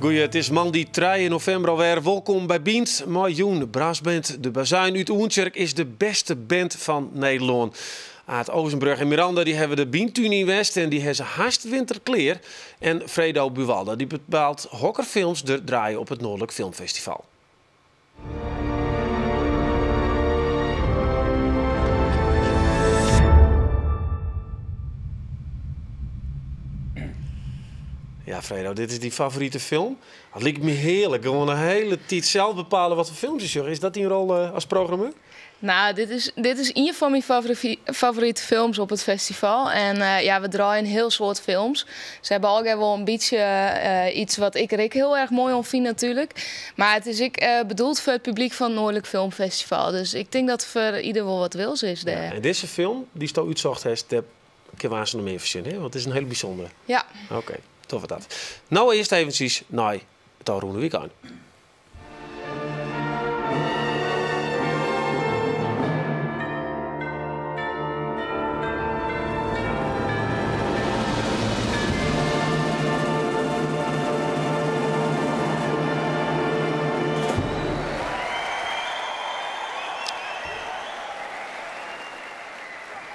Goeie, it is moandei trije novimber alwer. Wolkom by Bynt. Mei jûn brassband De Bazuin út Oentsjerk is de bêste band fan Nederlân. Aad Oosenbrug en Miranda dy hawwe de Byntún yn west en dy hawwe se hast winterklear. En Fredo Buwalda dy bepaalt hokker films der draaie op it Noardlik Filmfestival. Ja, Fredo, dit is dyn favorite film. Dat liket my hearlik. Gewoan de hiele tiid sels bepale wat foar films je sjogge. Is dat dyn rol eh, as programmeur? Nou, dit is ien fan myn favorite films op it festival. En eh, ja, we draaie in hiel soad films. Se hawwe allegear wol in bytsje eh, iets wat ik der ek hiel erch moai oan fyn natuerlik. Mar it is ek eh, bedoeld foar it publyk fan it Noardlik Filmfestival. Dus ik tink dat foar ieder wol wat wils is Ja, dêr. en dizze film dy'tsto útsocht hast, dêr kinne we aanst noch mear fan sjen, hè? Want it is in hiele bysûndere. Ja. Oké, dogge we dat. No earst eventsjes nei it ôfrûne wykein.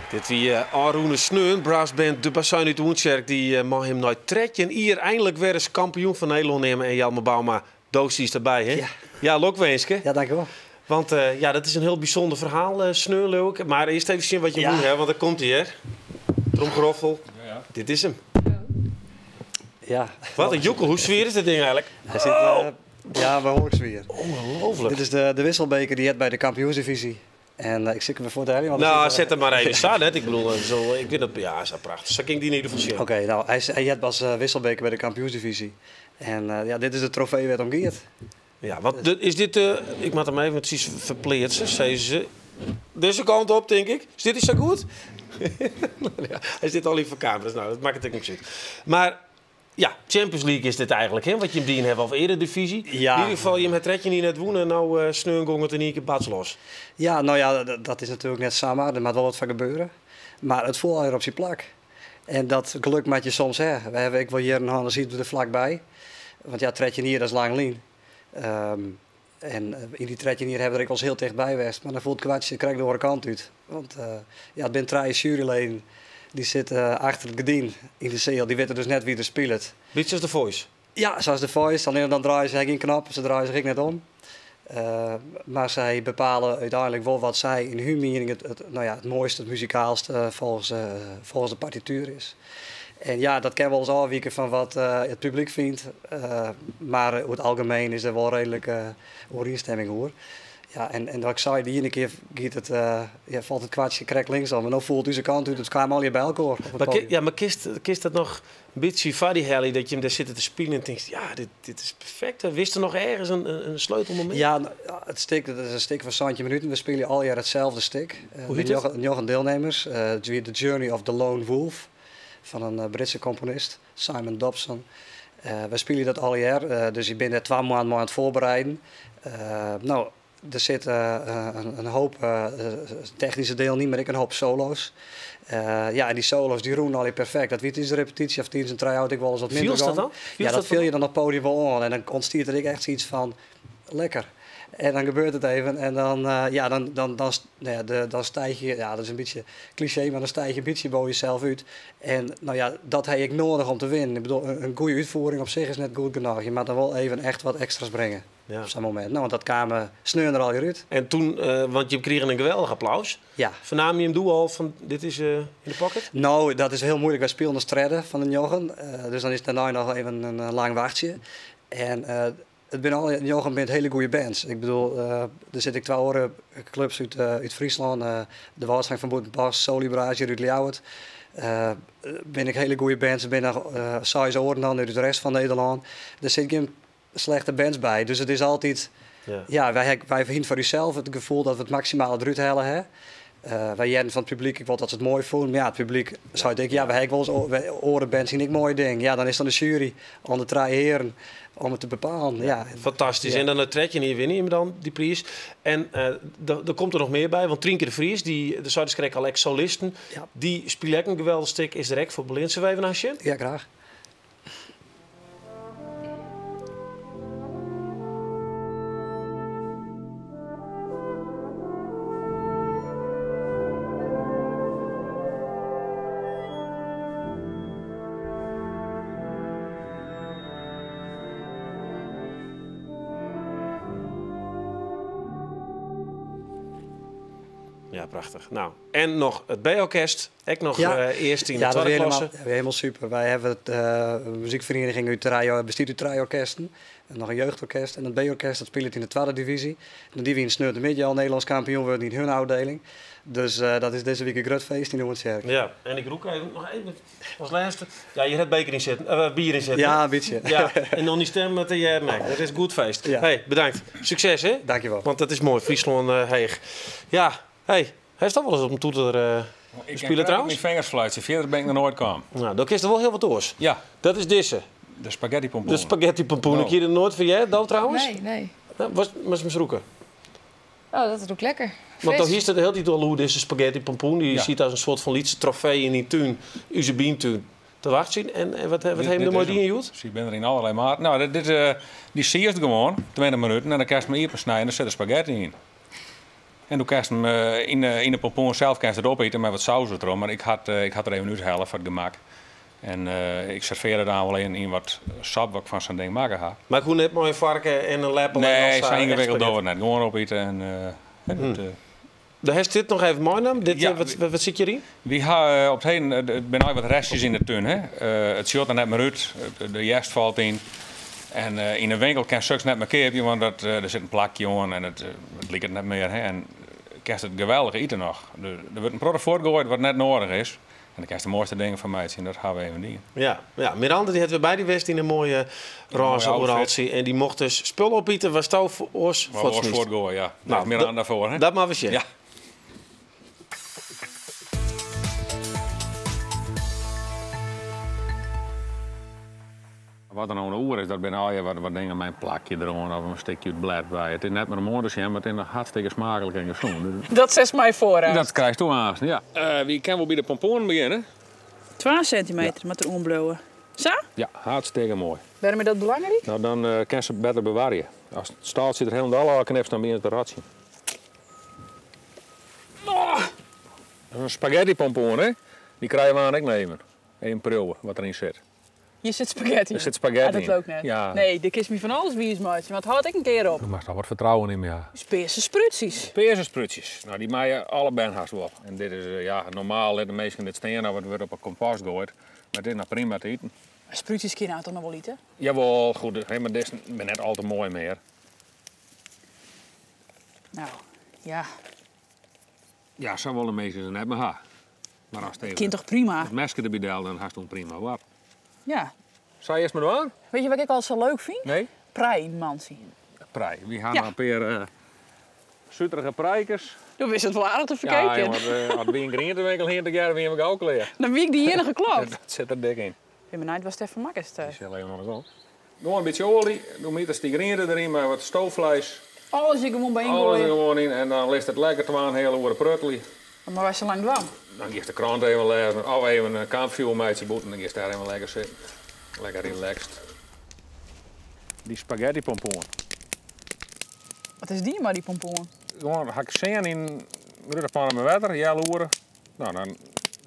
Dit wie ôfrûne sneon. Brassband De Bazuin út Oentsjerk dy mei him nei 13 jier einlik wer ris kampioen fan Nederlân neame. En Jelmer Bouma, do stiest derby, hè? Ja. Ja, lokwinske. Ja, dankjewol. Want ja, dat is in hiel bysûnder ferhaal, sneon, leau ik. Mar earst even sjen wat je Ja. wûn ha, want daar komt hy, hè. Tromgeroffel. Dit is him. Ja. Wat in joekel, hoe swier is dit ding eigentlik? Hy sit, ja, behoarlik swier. Ongelooflijk. Dit is de wisselbeker dy't heart by de kampioensdivyzje. En ik sil him wer fuorthelje. Want Nou, is, set him mar even sa, net. Ik bedoel, zo, ik weet dat, ja, sa prachtich. Sa kin ik dy yn ieder gefal sjen. Oké, nou, hy heart as wisselbeker by de kampioensdivyzje. En ja, dit is de trofee wêr't om giet. Ja, want de, is dit, ik moat him even presys ferpleatse, sizze se. Dizze kant op, tink ik. Is dit sa goed? Ja, hy sit al yn foar kamera's, nou, dat makket ek niks út. Mar ja, Champions League is dit eigentlik, hè, wat jim dien hawwe, of Eredivisie. Ja. Yn ieder gefal, jim ha 13 jier net wûn en no sneon gong it yn ien kear bats los. Ja, nou ja, dat is natuerlik net samar. Der moat wol wat foar gebeure. Mar it foel allegear op syn plak. En dat geluk moat je soms ha. We hawwe ek wol jierren hân, dan sieten we der flakby. Want ja, 13 jier, dat is lang lyn. En yn dy 13 jier hawwe we der ek wolris hiel tichtby west. Mar dan foel it kwartsje krekt de oare kant út. Want ja, it binne trije juryleden dy sitte achter it gerdyn yn de seal. Dy witte dus net wie der spilet. Bytsje as The Voice? Ja, sa as The Voice. Allinnich dan draaie se gjin knop, se draaie sich ek net om. Mar sy bepale úteinlik wol wat sy yn hun miening it, nou ja, it moaiste, it muzikaalste folgens de partituer is. En ja, dat kin wolris ôfwike fan wat it publyk fynt, mar oer it algemien is der wol reedlik oerienstimming oer. Ja, en wat ik sei, de iene kear giet it, ja, falt it kwartsje krekt linksom en no foel it ús kant út, it kaam allegear by elkoar op it Mar podium. ja, mar kinst dat noch in bytsje foar dy helje, dat je him dêr sitte te spyljen en tinkst, ja, dit is perfekt. Wist der noch ergens in sleutelmomint? Ja, nou, it stik, dat is in stik fan 17 minuten. We spylje allegear itselde stik. Hoe hjit it? Njoggen dielnimmers. It wie The Journey of the Lone Wolf fan in Britske komponist, Simon Dobson. Wy spylje dat allegear, dus ik bin dêr 2 moannen mei oan it foarbereiden. No, der sit in hoop technyske delen yn, mar ek in hoop solo's. Ja, en dy solo's dy rûnen allegear perfekt. Dat wie tidens de repetysje of tidens in try-out ek wolris wat minder Fielst dat gong. dan? Ja, Fielst dat dat fiel je dan? dan op het podium wol oan. En dan ûntstiet der ek echt iets fan lekker. En dan gebeurt it even en dan, ja, dan, dan, dan, nou ja, de, dan stijg je, ja, dat is in bytsje cliché, mar dan stijg je in bytsje boppe jesels út. En nou ja, dat ha ik nedich om te winnen. Ik bedoel, in goede útfiering op sich is net goed genôch. Je moat dan wol even echt wat ekstra's bringe Ja. op sa'n momint. Nou, want dat kaam sneon der allegear út. En toen, want je krigen in geweldich applaus. Ja. Fernaam je him doe al fan dit is yn de pocket? Nou, dat is hiel muoilik. Wy spylden as tredde fan de njoggen. Dus dan is it dêrnei noch even in lang wachtsje. En it binne alle njoggen binne hiele goede bands. Ik bedoel, der sitte ek 2 oare clubs út Fryslân. De Wâldsang fan Bûtenpost, Solibraasje út Ljouwert. Binne ek hiele goede bands. Der binne noch 6 oaren dan út de rest fan Nederlân. Der sit gjin slechte bands by. Dus it is altyd, Ja. ja, wy hiene foar ússels it gefoel dat we it maksimale derút helle ha. Wy hearden fan it publyk ek wol dat se it moai fûnen. Mar ja, it publyk seit ek, ja, wy ha ek wolris oare bands hiene ek moaie dingen. Ja, dan is it oan de sjuery, oan de trije hearen, om it te bepalen. Ja. Fantastysk. En dan nei 13 jier winne jimme dan dy priis. En der komt der noch mear by, want Trynke de Vries, dy, do seidest krekt al, ek solisten, dy spile ek in geweldich stik, is der ek foar beleand. Sille we even nei sjen? Ja, graach. Ja, prachtich. Nou, en noch it B-orkest. Ek noch earst yn de twadde klasse. Ja, dat wie helemaal super. Wy hawwe it muzykferieniging út trije, bestiet út trije orkesten. En noch in jeugdorkest en it B-orkest dat spilet yn de twadde divyzje. En dy wiene sneontemiddei al Nederlânsk kampioen wurden yn hun ôfdieling. Dus dat is dizze wike in grut feest yn Oentsjerk. Ja, en ik rûk even, noch even as lêste. Ja, hjir hat beker yn sitten, bier yn sitten. Ja, in bytsje. Ja, en dan dy stim te hearren ek. Dat is goed feest. Ja. Hey, bedankt. Sukses, hè? Dankjewol. Want dat is moai, Fryslân heech. Ja, hey. Hast al wolris op in toeter spile trouwens? Ik kin myn fingers fluitsje, fierder bin ik noch noait kaam. Nou, dan kinst der wol hiel wat oars. Ja. Dat is dizze. De spaghetti pompoen. De spaghetti pompoen. Ik hie der noait fan heard, do trouwens? Nee, nee. Nou, moatst ris rûke. Oh, dat rûkt lekker. Want dan Fris. hiest it de hiele tiid al oer dizze spaghetti pompoen. Dy Ja. siet as in soart fan lytse trofee yn dyn tún, ús Byntún, te wachtsjen. En wat ha jim der mei dien hjoed? Sy binne der yn allerlei maten. Nou, dit, dy siest gewoan, 20 minuten, en dan kinst him iepen snije en dan sit der spaghetti yn. En do kinst him yn de pompoen sels kinst it opiten mei wat saus dertroch, mar ik hat, ik hat der even úthelle foar it gemak. En ik servearre it dan wol even yn wat sop wat ik fan sa'n ding makke ha. Mar ik hoech net mei in foarke en in leppel en Nee, al sa sa yngewikkeld echt dogge we it net. Gewoan opite en dat, Do hast dit noch even meinaam. Dit, Ja. wat sit hjiryn? Wy ha op it heden, it binne al wat restjes yn de tún. Hè? It sjocht der net mear út, de hjerst falt yn. En yn de winkel kinst soks net mear keapje, want der sit in plakje oan en it liket net mear. Hè? En kinst it geweldich ite noch. Der wurdt in protte fuortgoaid wat net noadich is. En dan kinst de moaiste dingen fan meitsje en dat ha we even dien. Ja, ja, Miranda dy hat wer by dy west yn in moaie rôze overaltsje. En dy mocht dus spul opite watsto oars Wat oars fuortsmytst. fuortgoaie, ja. Nou, Dêr is Miranda foar, hè? Dat moatte we sjen. Ja. Wat der no oan oer is, dat binne allegear wat dingen mei in plakje deroan of in stikje út it blêd wei. It is net mear om oan te sjen, mar it is noch hartstikke smaaklik en gesûn. Dus Dat setst my foar, hè? Dat krijst do aanst, ja. Wy kinne wol by de pompoenen begjinne. 2 sintimeter moat der oanbliuwe. Sa? Ja, hartstikke moai. Wêrom is dat belangryk? Nou, dan kinst se better bewarje. As it staaltsje der hielendal ôfknipst, dan begjint it te rotsjen. Oh! Dat is in spaghetti pompoen, hè? Dy krije we aan ek noch even. Even priuwe wat deryn sit. Hjir sit spaghetti yn. Der sit spaghetti Ah, dat yn. leau ik net. Ja. Nee, dêr kinst my fan alles wiis meitsje, mar it hâldt ek in kear op. Do moatst al wat fertrouwen yn my ha. Us pearse sprútsjes. Pearse sprútsjes. Nou, dy meie alle bern hast wol. En dit is, ja, normaal litte minsken dit stean of it wurdt op 'e kompost goaid. Mar it is noch prima te iten. Sprútsjes kinne jo toch noch wol ite? Jawol, goed, hè, mar dizze binne net al te moai mear. Nou, ja. Ja, sa wolle minsken se net mear ha. Mar ast even Kin toch prima? it meske derby del, dan hast in prima wap. Ja. Zal je eerst maar dwaan? Weet je wat ik al zo leuk vind? Nee. Prei yn mantsje. Prei. Wy ha Ja. noch in pear suterige preikers. Do wist it wol aardich te Ja, ferkeapjen. jonge, as wy in grientewinkel hiene tegearre, wiene we gau klear. Dan wie ik de iennige klant. Dat sit der dik yn. Ik bin benijd watst derfan makkest. Ik sil even oan de gong. Gewoan in bytsje oalje, dan mjitst dy griente deryn mei wat stoofvlees. Alles der gewoan by Alles der yngoaie. gewoan yn en dan litst it lekker twa en in heal oere pruttelje. Mar wy sa lang dwaan. Dan giest de krante even lêzen of even in kampfjoer meitsje bûten, dan giest dêr even lekker sitten. Lekker relaxed. Dy spaghetti pompoen. Wat is dy mei dy pompoen? Gewoan ha ik sean yn grutte panne mei wetter, healoere. Nou, dan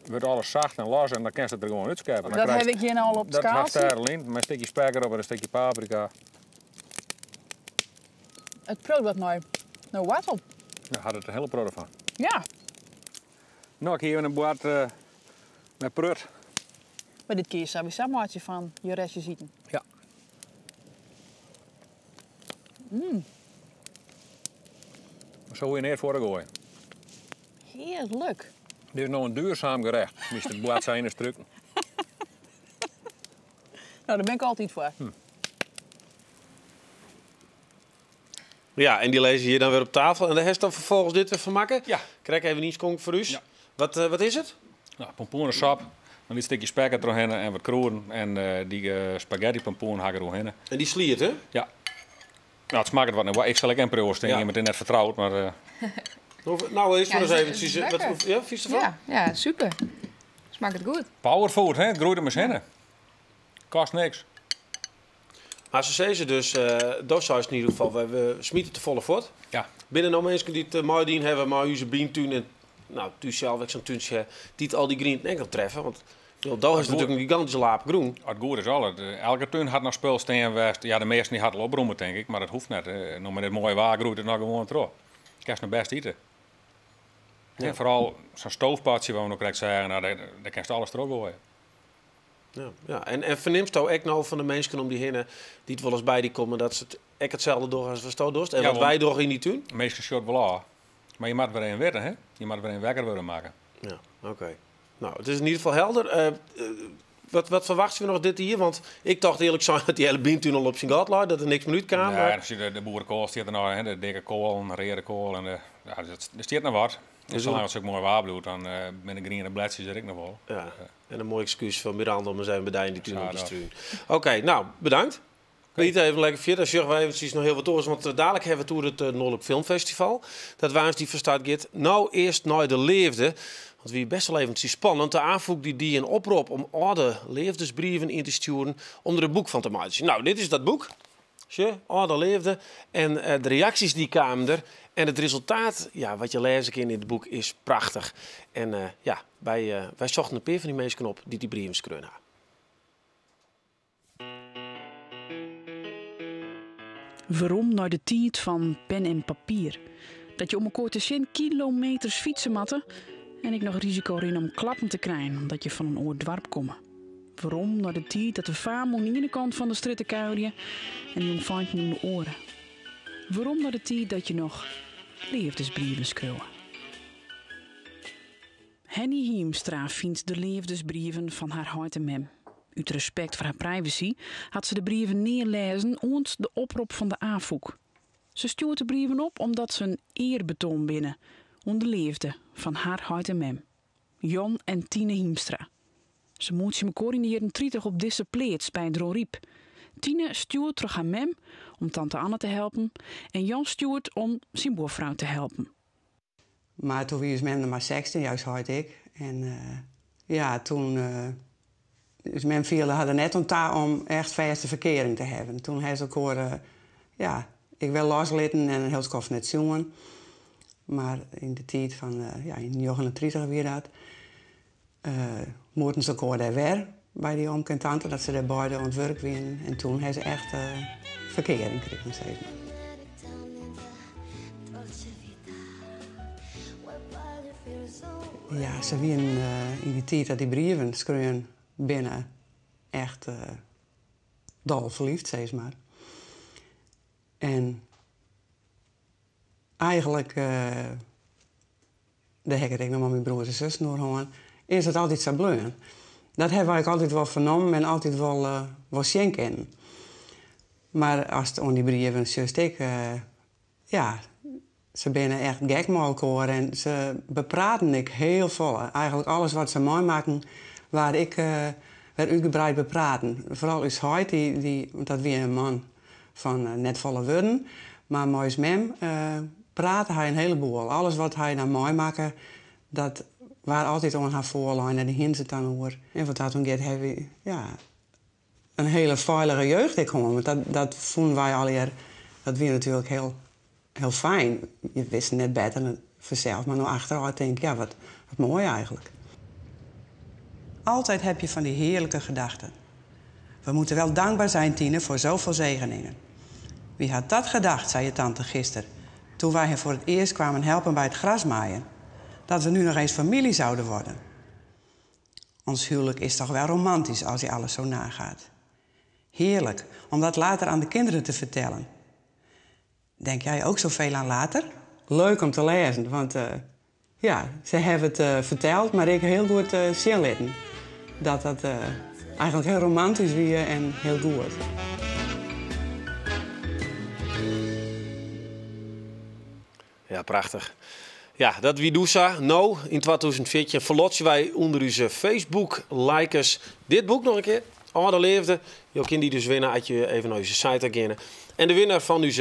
wurdt alles sacht en los en dan kinst it der gewoan útskeppe. Dan Dat krijst ha ik hjir no al op it Dat hast skaaltsje. dêr al yn, mei in stikje spek derop en in stikje paprika. It priuwt wat nei woartel. Dêr hat it in hiele protte fan. Ja. No, ik hie even in board mei prut. Mar dit kinne je sawiesa meitsje fan je restjes iten. Ja. Sa hoege je neat fuort te goaien. Hearlik. Dit is no in duurzaam gerecht, mister Board zijn strukken. Nou, dêr bin ik altyd foar. Ja, en dy lizze hjir dan wer op tafel. En dêr hast dan ferfolgens dit wer fan makke? Ja. Krekt even ynskonken foar ús. Ja. Wat, eh, wat is it? Nou, pompoenesop, in lyts stikje spek der trochhinne en wat krûden. En eh, dy eh, spaghetti pompoen ha ik der oerhinne. En dy sliet, hè? Ja. Nou, it smakket wat net. Ik sil ek in priuwe stean, Ja. jimme binne net fertroud, mar eh, Nou, earst Ja, mar ris is- even. is Wat, lekker. wat, ja, fynst derfan? Ja, ja, super. Smakket goed. powerfood, hè? It groeit om ús hinne. Kost niks. Mar se sizze dus, eh do seist yn ieder gefal, we, we smite te folle fuort. Ja. Binne no minsken dy't eh, meidien hawwe mei ús Byntún en nou, thús sels ek sa'n túntsje, dy't al dy grienten ek noch treffe? Want ja, do is natuerlik in gigantyske laap grûn. As it goed is al. Elke tún hat noch spul stean west. Ja, de measten dy hat al opromme, tink ik, mar dat hoecht net. No mei dit moaie waar groeit it noch gewoan troch. Kinst noch bêst ite. Ja. En foaral sa'n stoofpotsje, wat we no krekt seagen, nou, dêr kinst alles trochgoaie. Ja, ja. En fernimsto ek no fan de minsken om dy hinne dy't wolris by dy komme, dat se it ek itselde dogge as watsto dochst? En Ja, wat wy dogge yn dy tún? De minsken sjogge it wol ôf. Mar je moatte wer even witte, hè? Je moatte wer even wekker wurde makke. Ja, oké. Nou, it is yn ieder gefal helder. Wat ferwachtsje we noch dit jier? Want ik tocht earlik sein dat dy hiele Byntún al op syn gat lei, dat der niks mear útkaam. Nee, mar- dan zie je de boerenkool stiet der noch, hè, de dikke kool, de reade koal. En de, ja, der stiet noch wat. En Dus salang't it moai waar bliuwt, dan eh binne de griene bledsjes der ek noch wol. Ja, en in moai ekskús foar Miranda om ris even by dy yn dy tún Sa om te dat. struien. Oké, nou, bedankt. We ite even lekker fierder. Sjogge we eventsjes noch hiel wat oars. Want eh, dalik hawwe we it oer it eh, Noardlik Filmfestival. Dat woansdei fan start giet. No, earst nei de leafde. Want wie bêst wol eventsjes spannend. De Afûk dy die in oprop om âlde leafdesbrieven yn te stjoeren om der in boek fan te meitsjen. Nou, dit is dat boek. Sjoch, âlde leafde. En eh, de reaksjes dy kamen der. En it resultaat, ja, wat je lêze kinne yn it boek, is prachtich. En eh, ja, wy, eh, wy sochten in pear fan dy minsken op dy't dy brieven skreaun ha. Werom nei de tiid fan pen en papier. Dat je om elkoar te sjen kilometers fytse moatte en ek noch risiko rinne om klappen te krijen omdat je fan in oar doarp komme. Werom nei de tiid dat de faam oan de iene kant fan de strjitte kuierje en de jongfeinten oan de oare. Werom nei de tiid dat je noch leafdesbrieven skreauwe. Henny Hiemstra fynt de leafdesbrieven fan har heit en mem. Ut respekt foar har privacy hat se de brieven nea lêzen oant de oprop fan de Afûk. Se stjoert de brieven op omdat se in earbetoan binne oan de leafde fan har heit en mem. Jan en Tine Hiemstra. Se moetsje mekoar yn de jierren 30 op dizze pleats by Dronryp. Tine stjoert troch har mem om tante Anne te helpen en Jan stjoert om syn buorfrou te helpen. Mar doe wie ús mem noch mar 16, ja, ús heit ek. En eh, ja, doe uh, ús mem fielde har der net oan ta om echt fêste ferkearing te hawwen. Doe ha se elkoar uh, ja, ek wer loslitten en in hiel skoft net sjoen. Mar yn de tiid fan, uh, ja, yn 39 wie dat. Uh, moeten se elkoar dêr wer by dy omke en tante, dat se dêr beide oan it wurk wienen. En doe ha se echt uh, ferkearing krigen, sis mar. Ja, se wienen uh, yn dy tiid dat dy brieven skreaun binne echt uh, dol ferleafd, sis mar. En eigentlik, uh, dêr ha ik it ek noch mei myn broers en sussen oer hân, is it altyd sa bleaun. Dat hawwe wy ek altyd wol fernommen en altyd wol, uh, wol sjen kinnen. Mar ast oan dy brieven sjochst ek, uh, ja, se binne echt gek mei elkoar en se bepraten ek hiel folle. Eigentlik alles wat se meimakken, waard ek uh, wer útgebreid bepraten. Foaral ús heit, dy, dy, want dat wie in man fan uh, net folle wurden, mar mei ús mem uh, prate hy in heleboel. Alles wat hy dan meimakke, dat waard altyd oan har foarlein en dêr hiene se it dan oer. En wat dat oangiet, hawwe wy ja, in hiele feilige jeugd ek hân. Want dat, dat fûnen wy allegear, dat wie natuerlik hiel, hiel fijn. Je wisten net better fansels, mar no achterôf tink ik, ja, wat, wat moai eigentlik. Altijd heb je van die heerlijke gedachten. We moeten wel dankbaar zijn, Tine, voor zoveel zegeningen. Wie had dat gedacht, zei je tante gisteren, toen wij haar voor het eerst kwamen helpen bij het grasmaaien. Dat we nu nog eens familie zouden worden. Ons huwelijk is toch wel romantisch als je alles zo nagaat. Heerlijk om dat later aan de kinderen te vertellen. Denk jij ook zoveel aan later? Leuk om te lêzen, want uh, ja, se hawwe it uh, ferteld, mar ek hiel goed uh, sjen litten. Dat dat uh, eigentlik hiel romantysk wie en hiel goed. Ja, prachtich. Ja, dat wie doe sa. No, yn 2014 ferlotsje wy ûnder ús Facebook-likers dit boek noch in kear. Alde Leafde. Jo kinne dy dus winne as je even nei ús site geane. En de winner fan ús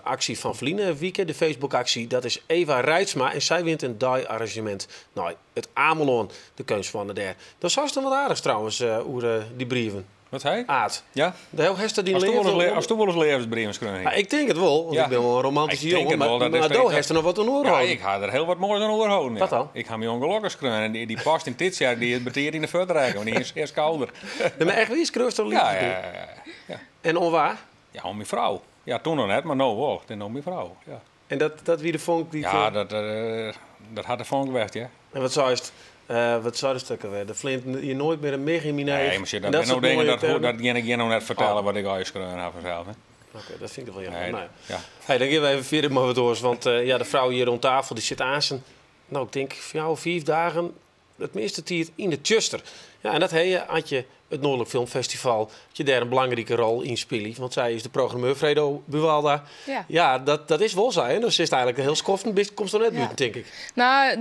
aksje fan ferline wike, de Facebook-aksje, dat is Eva Reitsma. En sy wint in dei-arranzjemint nei it Amelân, de keunstmoanne dêr. Dan seist noch wat aardichs trouwens oer dy brieven. Wat sei ik? Aad. Ja. De hast dyn Hast leafde Hast do wolris leafdesbrieven skreaun? Ja, ik tink it wol, want Ja. ik bin wol in romantyske Ik tink jongen. it wol, Mar dat is mar do hast der noch wat oan Ja, oerholden. ik ha der hiel wat moais oan oerholden. Ja. Wat dan? Ik ha my ûngelokkich skreaun en dy past yn Tytsjerk, dy is betiid yn de fuort rekke, want dy is earst kâlder. Nee, mar echt wier, skriuwst do Ja, leafdesbrieven? ja. En oan wa? Ja, oan myn frou. Ja, toen noch net, mar no wol. It is no myn frou. Ja, En dat wie de fonk dy't... ja dat hat de fonk west, ja. En wat seist? Wat seidest ek alwer? Der fleant hjir noait mear in mich yn myn Nee, each. mar sjoch, En dat binne soort no dingen, moaie dat termen. gean ik hjir no net fertellen Oh. wat ik allegear skreaun ha fansels. Hè. Oké, dat fyn ik wol jammer. Nee, Nou ja. ja. Hey, dan gean we even fierder mei wat oars. Want ja, de frou hjir oan tafel dy sit aansen. No, ik tink 4 of 5 dagen it measte tiid yn it tsjuster. Ja, en dat ha je as je it Noardlik Filmfestival, dat je dêr in belangrike rol yn spylje. Want sy is de programmeur, Fredo Buwalda. Ja. Ja, dat is wol sa. Hè? Dan sitst eigentlik hiel skoften, komst der net Ja. bûten, tink ik. No,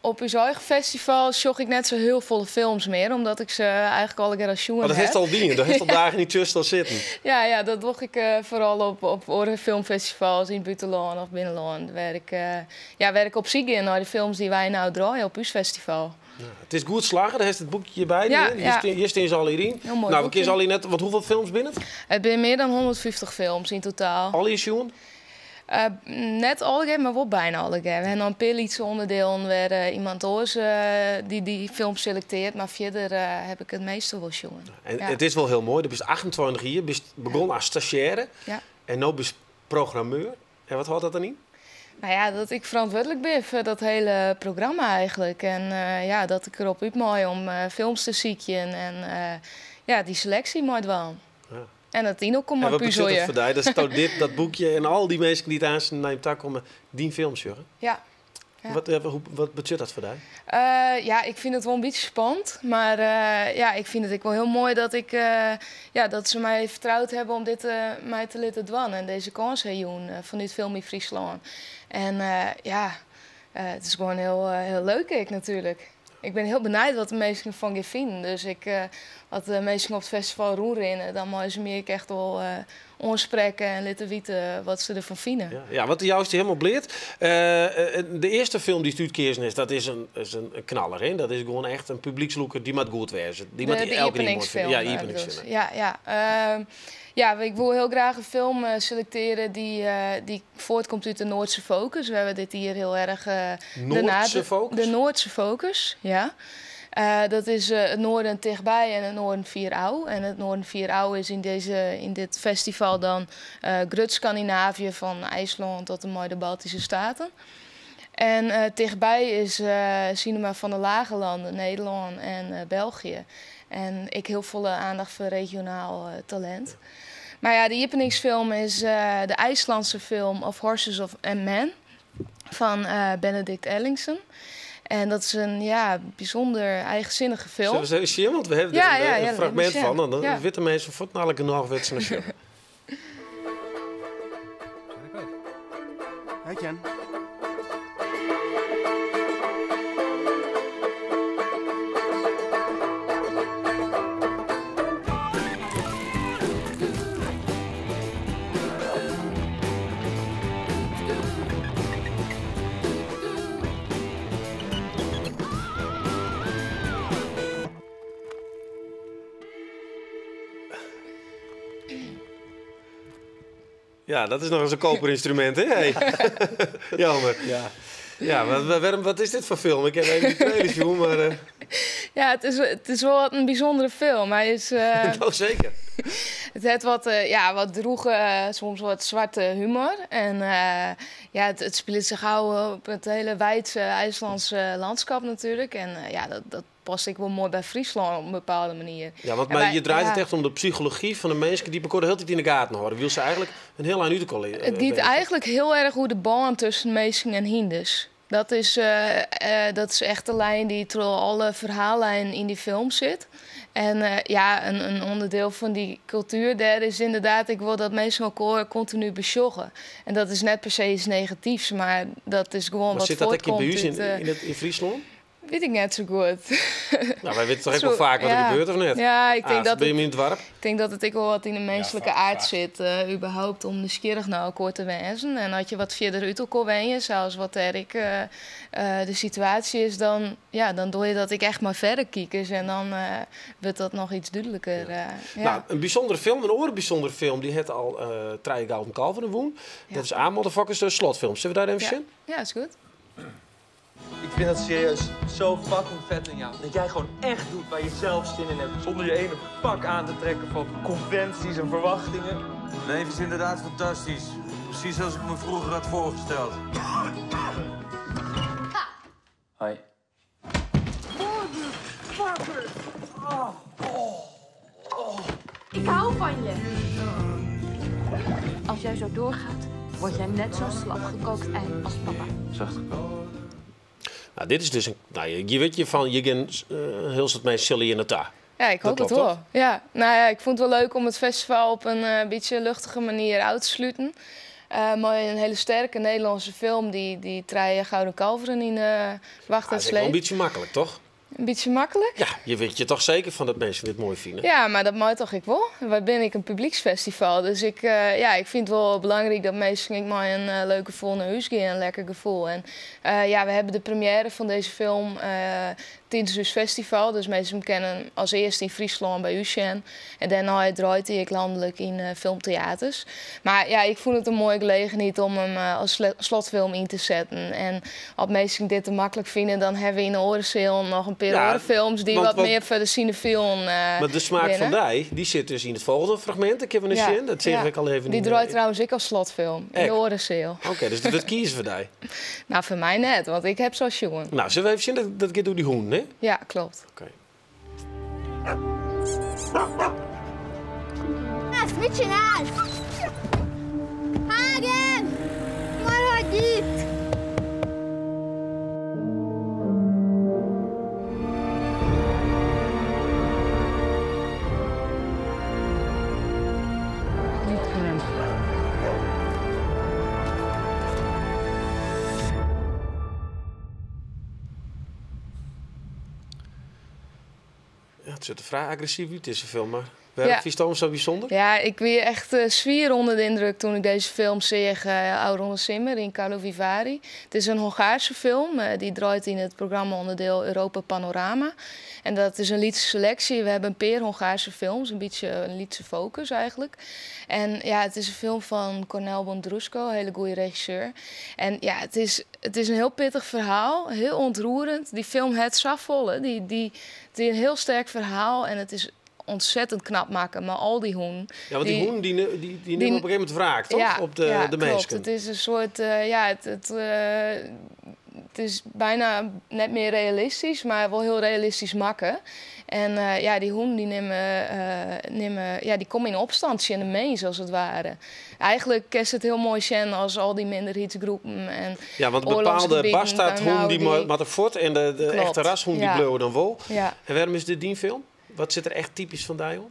op ús eigen festival sjoch ik net sa hiel folle films mear, omdat ik se eigentlik allegear al sjoen Maar dat ha. hast al dien, dat hast al dagen yn it tsjuster sitten. Ja, dat doch ik foaral op oare filmfestivals yn it bûtenlân of binnenlân, wêr't ik op syk gean nei de films dy't wy no draaie op ús festival. Ja, it is goed slagge, dêr hast it boekje hjir by. Ja, Hjir ja. stean se allegear yn. Hiel moai No, we boekje. kinne se allegear net, want hoefolle films binne it? It binne mear dan 150 films yn totaal. Allegear sjoen? Net allegear, mar wol byna allegear. We ha noch in pear lytse ûnderdielen wêr't iemand oars dy film selektearret, mar fierder ha ik it measte wol sjoen. En Ja. it is wol hiel moai, do bist 28 jier, bist begûn as stazjêre Ja. en no bist programmeur. En wat hâldt dat dan yn? No ja, dat ik ferantwurdlik bin foar dat hiele programma eigentlik. En ja, dat ik derop út mei om films te sykjen en ja, dy seleksje mei dwaan. Ja. En dat yn elkoar En wat betsjut dat puzelje. foar dy? Dat is toch dit, dat boekje en al dy minsken dy't aanst nei him ta komme, dyn film sjogge? Ja. Ja. Wat betsjut dat foar dy? Ja, ik fyn it wol in bytsje spannend. Mar ja, ik fyn it ek wol hiel moai ja, dat se my fertroud hawwe om dit my te litten dwaan. En dizze kâns ha jûn fanút Film yn Fryslân. En ja, it is gewoan hiel leuk ek natuerlik. Ik bin hiel benijd wat de minsken derfan gean finen. Dus as de minsken op it festival rûnrinne, dan meie se my ek echt wol oansprekke en litte witte wat se derfan fine. Ja, ja, want jou is hielendal bleat. De earste film dy't útkeazen is, dat is in knaller. Hè? Dat is gewoan echt in publykslûker, dy moat goed wêze. Dy moat De elk moai fine. iepeningsfilm, Ja, bedoelst. iepeningsfilm. Ja, ja. Ja, ik wol hiel graach in film selektearje dy't fuortkomt út de Noardse Focus. We hawwe dit jier hiel erch de Noardse Focus? De Noardse Focus, ja. Dat is it Noarden tichtby en it Noarden fier ôf. En it Noarden fier ôf is yn dit festival dan grut Skandinavië fan IIslân oant en mei de Baltyske Steaten. En tichtby is Cinema van de Lage Landen, Nederlân en België. En ek hiel folle oandacht foar regionaal talint. Mar ja, de iepeningsfilm is de IIslânske film Of Horses of and Men fan Benedikt Erlingsson. En dat is in ja, bysûnder eigensinnige film. Sille we se even sjen? Want we hawwe Ja, der ja, in ja, fragmint laat fan. Dan sjen. Ja. witte minsken fuortendalik genôch wat se noch sjogge. Hey Jen. Ja, dat is noch ris in koperinstrumint, hè? Hey. Jammer. Ja. Ja, wat is dit foar film? Ik ha even dy trailer sjoen, mar... Ja, it is wol wat in bysûndere film. Hy is, Oh, seker. It hat wat, ja, wat drûge, soms wat swarte humor. En ja, it spilet him ôf op it hiele wiidse IIslânske lânskip natuerlik. En ja, dat past ek wol moai by Fryslân op in bepaalde manier. Ja, want En mar wy je draait it ja. echt om de psychology fan de minsken dy't elkoar de hiele tiid yn de gaten hâlde. Wylst se eigentlik in hiel ein út elkoar It giet eigentlik hiel erch oer de bân tusken minsken en hynders. Dat is, dat is echt de lijn die troch alle ferhaallijnen yn dy film sit. En ja, in ûnderdiel fan dy kultuer dêr is ynderdaad ek wol dat minsken elkoar kontinu besjogge. En dat is net per se iets negatyfs, mar dat is gewoan Maar wat sit dat ek yn fuortkomt by ús út. yn Fryslân? Wit ik net sa goed. Nou, wy witte toch ek wol faak wat der gebeurt, of net? Ja, ik tink Aad, dat bin je it, yn it doarp? ik tink dat it ek wol wat yn de minsklike faak, aard faak. sit, überhaupt om nijsgjirrich nei elkoar te wêzen. En as je wat fierder út elkoar wenje, sa as wat dêr ek de situaasje is, dan, ja, dan doch je dat ek echt mei ferrekikers en dan wurdt dat noch iets dúdliker. Ja. Nou, in bysûndere film, in oare bysûndere film, dy hat al trije Gouden Kalveren wûn. Dat is A-Motherfuckers, de slotfilm. Sille we dêr even Ja. sjen? Ja, is goed. Ik vind dat serieus zo fucking vet aan jou. Dat jij gewoon echt doet waar je zelf zin in hebt. Zonder je ene pak aan te trekken van conventies en verwachtingen. Het leven is inderdaad fantastisch. Precies zoals ik me vroeger had voorgesteld. Hoi. Ik hou van je. Als jij zo doorgaat, word jij net zo'n slap gekookt ei als papa. Zacht gekookt. Nou, dit is dus een. Nou, je weet je van, je kunt heel soort mensen zullen je naartoe. Ja, ik Dat hoop het klopt, wel. toch? Ja, nou ja, ik vond het wel leuk om het festival op een beetje luchtige manier uit te sluiten. Maar een hele sterke Nederlandse film die trije Gouden Kalveren in wacht Ah, en dat is ook wel een sleep. beetje makkelijk, toch? Een beetje makkelijk? Ja, je weet je toch zeker van dat mensen dit mooi vinden. Ja, maar dat mag toch ik wel. Waar ben ik een publieksfestival. Dus ik, ja, ik vind het wel belangrijk dat mensen ik maar een leuk gevoel naar huis gaan. Een lekker gevoel. En ja, we hebben de première van deze film tijdens het festival. Dus mensen kennen hem als eerste in Friesland bij Ucen. En daarna draait hij ik landelijk in filmtheaters. Maar ja, ik vond het een mooie gelegenheid om hem als slotfilm in te zetten. En als mensen dit te makkelijk vinden, dan hebben we in de Oorenzeel nog een paar Ja, orenfilms die wat meer voor de cinefiel Maar de smaak winnen. van die, die zit dus in het volgende fragment. Ik heb een Ja, zin, dat zeg ja. ik al even. Die in, draait trouwens ik als slotfilm in Ek. de Oorenzeel. Oké, dus dat kiezen we die. Nou, voor mij net, want ik heb zo'n jongen. Nou, zullen we even zien dat dat gaat door die hoen, hè? Ja, klopt. Oké. Mit csinálsz? Hagen! Maradj itt! Niet kunnen. Ja, het zit er vrij agressief uit, deze film, maar waarom Ja. vies het zo bijzonder? Ja, ik werd echt zwier onder de indruk toen ik deze film zag, Auron Simmer in Karlovy Vary. Het is een Hongaarse film, die draait in het programma-onderdeel Europa Panorama. En dat is een Lietse selectie. We hebben een paar Hongaarse films, een beetje een Lietse focus eigenlijk. En ja, het is een film van Cornel Bondrusko, een hele goede regisseur. En ja, het is een heel pittig verhaal, heel ontroerend. Die film Het Saffolle, het is een heel sterk verhaal en het is ontzettend knap maken, maar al die hoen. Ja, want die, hoen die neemt op een gegeven moment wraak, toch? Ja, op de, ja, de klopt. mensen. Het is een soort, ja, het is bijna net meer realistisch, maar wel heel realistisch makken. En ja, die hoen die nemen, ja, die komen in opstand in de mens, als het ware. Eigenlijk is het heel mooi zien als al die minderheidsgroepen en Ja, want bepaalde oorlogsgebieden bastaardhoen dan nou die maar er voort en de Klopt, echte rashoen die ja. bleven dan wel. Ja. En waarom is dit die film? Wat zit er echt typisch van die, joh?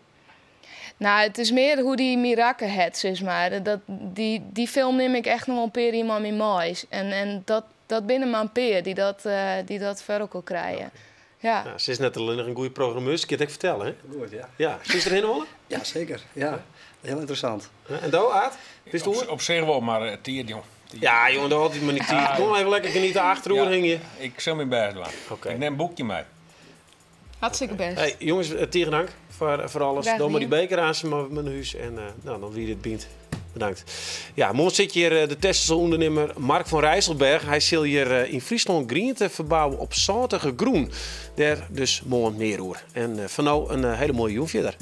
Nou, het is meer hoe die Mirakke het, zeg maar. Die film neem ik echt nog wel een peer iemand in mais. En dat binnen maar een peer die dat ver ook al krijgen. Ja. Nou, ze is net alleen nog een goede programmeur, ik kan het ik vertellen, hè? Goed, ja. Ja, is er helemaal? Ja, zeker. Ja. Heel interessant. En Do, Aad? Wist Op, op zich wel, maar tier, jong. Ja, jongen, dat altijd maar niet tier. Kom even lekker genieten, achteroer Ja, hing je. Ik zal mijn best doen. Ik neem een boekje mee. Hartstikke best. Hey, jongens, tegen dank voor alles. Graag Doe maar die gedaan. beker aan ze maar mijn huis en nou, dan wie dit bient. Bedankt. Ja, morgen zit hier de Tesselse ondernemer Mark van Rijsselberg. Hij zal hier in Friesland groente verbouwen op zotige groen. Daar dus morgen meer over. En van nou een hele mooie joen verder.